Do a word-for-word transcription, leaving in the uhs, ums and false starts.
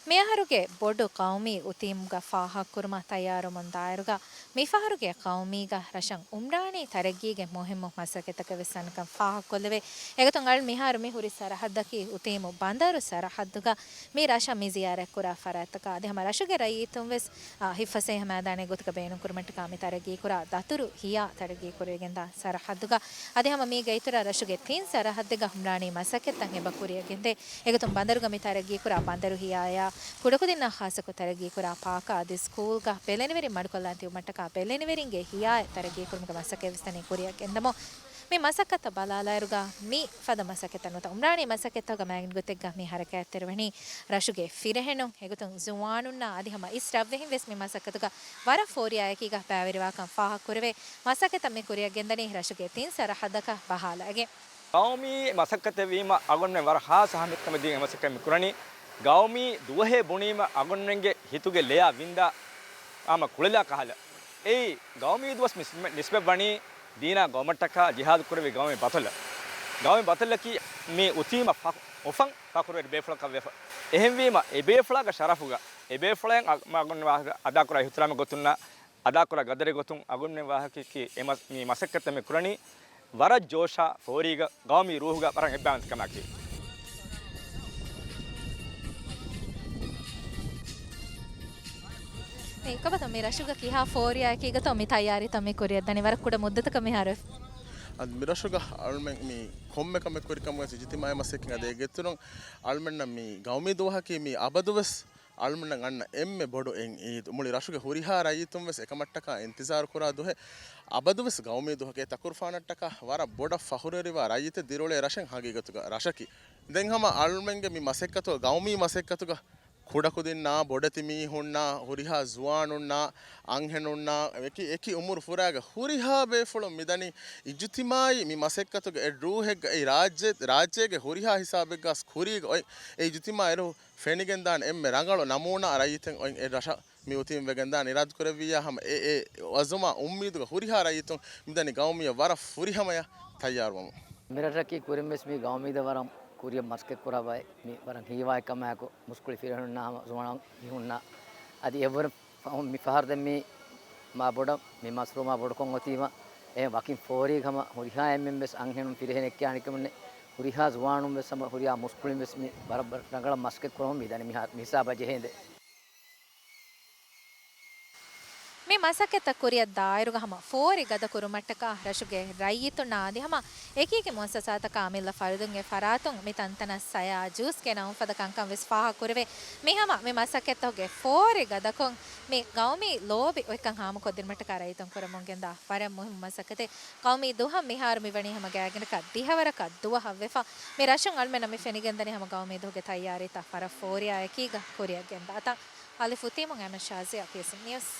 މިއަހަރުގެ ބޮޑު ޤައުމީ އުތީމުގަ ފާހަގަކުރުމަށް ތައްޔާރުވަމުން ދާއިރުގަ، މިފަހަރުގެ ޤައުމީގަ ރަށަށް އުމްރާނީ ތަރައްގީގެ މުހިއްމު މަސައްކަތްތަކެއް ވެސް އަންނަކަން ފާހަގަކޮށްލެވޭ. އެގޮތުން އަޅުން މިހާރު މި ހުރި ސަރަހައްދަކީ އުތީމު ބަނދަރު ސަރަހައްދުގަ މި ރަށަށް މި ޒިޔާރަތްކުރާ ފަރާތްތަކާ އަދި ހަމަ ރަށުގެ ރައްޔިތުން ވެސް، އާ، ހިތްފަސޭހަ މައިދާނެއް ގޮތުގަ ބޭނުންކުރުމަށްޓަކާ މި ތަރައްގީކުރާ ދަތުރު ހިޔާ ތަރައްގީކުރެވިގެންދާ ސަރަހައްދުގަ އަދި ހަމަ މީގެ އިތުރަށް ރަށުގެ ތިން ސަރަހައްދެއްގަ އުމްރާނީ މަސައްކަތްތައް އެބަ ކުރިއަށް ގެންދޭ. އެގޮތުން ބަނދަރުގަ މި ތަރައްގީކުރާ ބަނދަރު ހިޔާޔާ ކުޑަކުދިންނާ ޚާއްޞަކޮށް ތަރައްގީކުރާ ޕާކާ އަދި ސްކޫލްގަ ބެލެނިވެރިން މަޑުކޮށްލާން ތިބުމަށްޓަކާ ބެލެނިވެރިންގެ ހިޔާއެއް ތަރައްގީކުރުމުގެ މަސައްކަތް ވެސް ދަނީ ކުރިއަށް ގެންދަމުން. މި މަސައްކަތްތައް ބަލާލާއިރުގަ މި ފަދަ މަސައްކަތްތައް ނުވަތަ އުމްރާނީ މަސައްކަތްތަކުގެ މައިގަނޑު ގޮތެއްގަ މި ހަރަކާތްތެރިވަނީ ރަށުގެ ފިރިހެނުން އެގޮތުން ޒުވާނުންނާ އަދި ހަމަ އިސް ރަށްވެހިން ވެސް މި މަސައްކަތުގަ ވަރަށް ފޯރިޔާއެކީގަ ބައިވެރިވާކަން ފާހަގަކުރެވޭ. މަސައްކަތްތައް މި ކުރިއަށް ގެންދަނީ ރަށުގެ ތިން ސަރަހައްދަކަށް ބަހާލައިގެން. ގައުމީ މަސައްކަތެއް ވީމަ އަޅުގަނޑުމެން ވަރަށް ހާއްސަ އަހައްމިއްޔަތުކަމެއް ދީގެން މަސައްކަތް މި ކުރަނީ. ގައުމީ ދުވަހޭ ބުނީމަ އަޅުގަނޑުމެންގެ ހިތުގެ ލެޔާ ވިންދާ ހަމަ ކުޅެލާ ކަހަލަ. އެއީ ގައުމީ ދުވަސް ނިސްބަތް، ނިސްބަތްވަނީ ދީނާ ގައުމަށްޓަކާ ޖިހާދު ކުރެވި ގައުމީ ބަތަލަށް. ގައުމީ ބަތަލަކީ މި އުތީމަ ފަ-، އުފަން ފަޚުރުވެރި ބޭފުޅަކަށް ވެފަ. އެހެންވީމަ އެ ބޭފުޅާގެ ޝަރަފުގަ، އެ ބޭފުޅައަށް އަ-، މަ-، އަޅުގަނޑު ވާހަކަ އަދާކުރާ އިޙްތިރާމެއް ގޮތުންނާ، އަދާކުރާ ގަދަރެއް ގޮތުން އަޅުގަނޑުމެން ވާހަކައަކީ އެ މަސް-، މި މަސައްކަތްތައް މި ކުރަނީ ވަރަށް ޖޯޝާ ފޯރީގަ ގައުމީ ރޫހުގަ ވަރަށް އެއްބައިވަންތަކަމާއެކީ. މި ކޮބާތޯ މި ރަށުގަ ކިހާ ފޯރިޔާއެކީގަތޯ މި ތައްޔާރީތައް މި ކުރިއަށްދަނީ ވަރަށް ކުޑަ މުއްދަތަކަށް މިހާރު؟ އަދި މި ރަށުގަ އަޅުމެން މި ކޮންމެ ކަމެއް ކުރިކަމުގަ ވެސް އިޖުތިމާޢީ މަސައްކަތް އަދައިގެން ދިއުން އަޅުމެންނަށް މި ގައުމީ ދުވަހަކީ މި އަބަދުވެސް އަޅުމެންނަށް އަންނަ އެންމެ ބޮޑު އެއް އީދު. މުޅި ރަށުގެ ހުރިހާ ރައްޔިތުން ވެސް އެކަމަށްޓަކާ އިންތިޒާރު ކުރާ ދުވަހެއް. އަބަދުވެސް ގައުމީ ދުވަހަކީ ތަކުރުފާނަށްޓަކާ ވަރަށް ބޮޑަށް ފަޚުރުވެރިވާ ރައްޔިތެއް ދިރިއުޅޭ ރަށެއް ހަގީގަތުގަ ރަށަކީ. ދެން ހަމަ އަޅުމެންގެ މި މަސައްކަތު ގައުމީ މަސައްކަތުގަ ކުޑަކުދިންނާ، ބޮޑެތި މީހުންނާ، ހުރިހާ ޒުވާނުންނާ، އަންހެނުންނާ، އެކި، އެކި އުމުރު ފުރާގެ ހުރިހާ ބޭފުޅުން މިދަނީ އިޖުތިމާޢީ މި މަސައްކަތުގަ އެއް ރޫހެއްގައި ރާއްޖެ، ރާއްޖޭގެ ހުރިހާ ހިސާބެއްގަސް ކުރީގަ އޮތް އެ އިޖުތިމާޢީ އިރު ފެނިގެންދާނެ އެންމެ ރަނގަޅު ނަމޫނާ ރައްޔިތެއް އޮތް އެ ރަށަށް މި އުތީމް ވެގެންދާނެ އިރާދަކުރެއްވިއްޔާ ހަމަ އެ، އެ އަޒުމާ އުއްމީދުގަ ހުރިހާ ރައްޔިތުން މިދަނީ ގައުމީއަށް ވަރަށް ފުރިހަމަޔަށް ތައްޔާރުވަމުން. މިރަށަކީ ކުރިންވެސް މި ގައުމީދަށް ވަރަށް ކުރިއަށް މަސައްކަތްކުރާ ބައެއް މި ވަރަށް ހީވާ އެއްކަމާއެކު މުސްކުޅި ފިރިހެނުންނާ ހަމަ ޒުވާން މީހުންނާ އަދި އެއްވަރު ފަހުން މި ފަހަރު ދެން މި މާ ބޮޑަށް މި މަސްރޫމާ ބޮޑުކޮށް އޮތީމަ އެ ވަކިން ފޯރީގަ ހަމަ ހުރިހާ އެންމެން ވެސް އަންހެނުން ފިރިހެނެއް ކިޔާނެ ކަމެއް ނެތް. ހުރިހާ ޒުވާނުން ވެސް ހަމަ ހުރިހާ މުސްކުޅިން ވެސް މި ވަރަށް ރަނގަޅަށް މަސައްކަތް ކުރަމުން މިދަނީ މި ހިސާބަށް ޖެހޭނދެ. މި މަސައްކަތްތައް ކުރިއަށް ދާއިރުގަ ހަމަ ފޯރި ގަދަ ކުރުމަށްޓަކާ ރަށުގެ ރައްޔިތުންނާ އަދި ހަމަ އެކީގެ މުއައްސަސާތަކާ އަމިއްލަ ފަރުދުންގެ ފަރާތުން މި ތަންތަނަށް ސަޔާ ޖޫސް ގެނައުން ފަދަ ކަންކަން ވެސް ފާހަގަކުރެވޭ. މި ހަމަ މި މަސައްކަތްތަކުގެ ފޯރި ގަދަކޮށް މި ގައުމީ ލޯބި އޮތްކަން ހާމަކޮށްދިނުމަށްޓަކާ ރައްޔިތުން ކުރަމުން ގެންދާ ވަރަށް މުހިއްމު މަސައްކަތެއް. ގައުމީ ދުވަހަށް މިހާރު މިވަނީ ހަމަ ގާތްގަނޑަކަށް ދިހަވަރަކަށް ދުވަހަށް ވެފަ. މި ރަށުން އަޅުމެންނަށް މި ފެނިގެންދަނީ ހަމަ ގައުމީ ދުވަހުގެ ތައްޔާރީތައް ވަރަށް ފޯރިޔާ އެކީގަ ކުރިއަށް ގެންދާތަން. އަލިފް އުތީމުން އަމިން ޝާޒިޔާ، ޕީއެސްއެމް ނިއުސް.